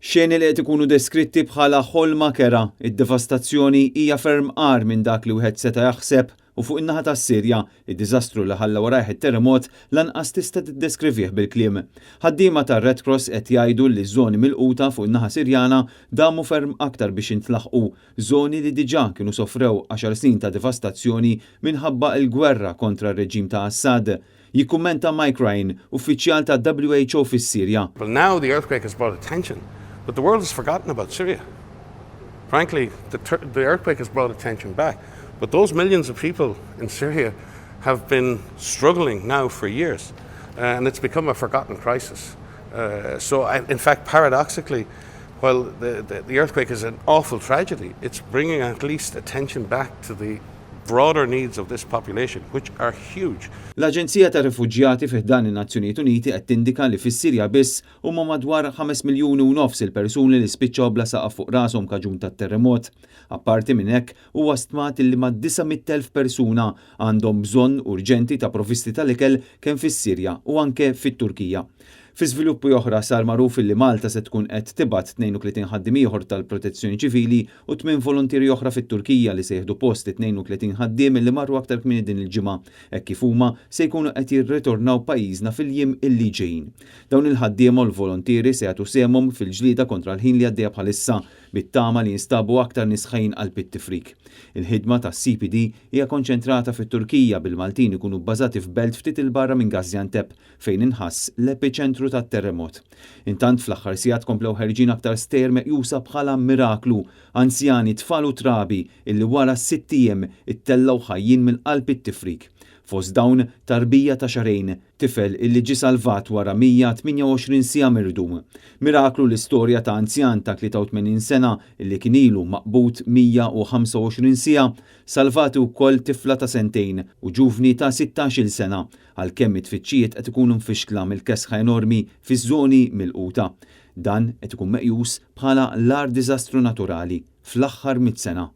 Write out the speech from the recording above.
Xeni li qed ikunu deskritti bħala ħolma kerha, id-devastazzjoni hija ferm agħar minn dak li wieħed seta' jaħseb u fuq in-naħa tas-Sirja, id-diżastru li ħalla warajh it-terremot lanqas tista' tiddeskrivih bil-kliem. Ħaddiema tar-Red Cross qed jgħidu li ż-żoni milquta fuq in-naħa Sirjana damu ferm aktar biex jintlaħqu, żoni li diġà kienu sofrew għaxar snin ta' devastazzjoni minħabba l-gwerra kontra r-reġim ta' Assad. Jikkummenta Mike Ryan, uffiċjal ta' WHO fis-Sirja. Well, now the earthquake has brought attention, but the world has forgotten about Syria. Frankly, the earthquake has brought attention back, but those millions of people in Syria have been struggling now for years, and it's become a forgotten crisis. So, in fact, paradoxically, while the earthquake is an awful tragedy, it's bringing at least attention back to the broader needs of this population, which are huge. L-Aġenzija ta' Refuġjati fi ħdan in-Nazzjonijiet Uniti qed tindika li fis-Sirja biss huma madwar 5 miljuni u nofs il-persuni li spiċċaw bla saqaf fuq rashom kaġun tat-terremot. Apparti minn hekk, huwa stmat li ma' 900,000 persuna għandhom bżonn urġenti ta' provvisti tal-ikel kemm fis-Sirja u anke fit-Turkija. Fi żviluppi oħra, sar magħruf li Malta se tkun qed tibgħat 32 ħaddiem ieħor tal-Protezzjoni Ċivili u 8 volontieri oħra fit-Turkija li se jieħdu post 32 ħaddiem li marru aktar kmieni din il-ġimgħa, hekk kif huma se jkunu qed jirritornaw pajjiżna fil-jiem illi ġejjin. Dawn il-ħaddiema u l-volontieri se jagħtu sehemhom fil-ġlieda kontra l-ħin li għaddejja bħalissa bit-tama li jinstabu aktar nies ħajjin qalb it-tifrik. Il-ħidma ta' CPD hija konċentrata fit-Turkija, bil-Maltin ikunu bbażati f'belt ftit il-barra minn Gaziantep fejn inħass l-epiċentru tat-terremot. Intant, fl-aħħar sigħat komplew ħerġin aktar stejjer meqjusa bħala miraklu, anzjani, tfal u trabi illi wara 6 ijiem ittellgħu ħajjin minn qalb it-tifrik. Fost dawn tarbija ta' xahrejn, tifel illi ġi salvat wara 128 siegħa mirdum. Miraklu l-istorja ta' anzjan ta' 83 sena illi kien ilu maqbut 125 siegħa, salvati wkoll tifla ta' sentejn u ġuvni ta' 16 sena, għalkemm it-tfittxijiet qed ikunu mfixkla mill-kesħa enormi fiż-żoni milquta. Dan qed ikun meqjus bħala l-agħar diżastru naturali fl-aħħar 100 sena.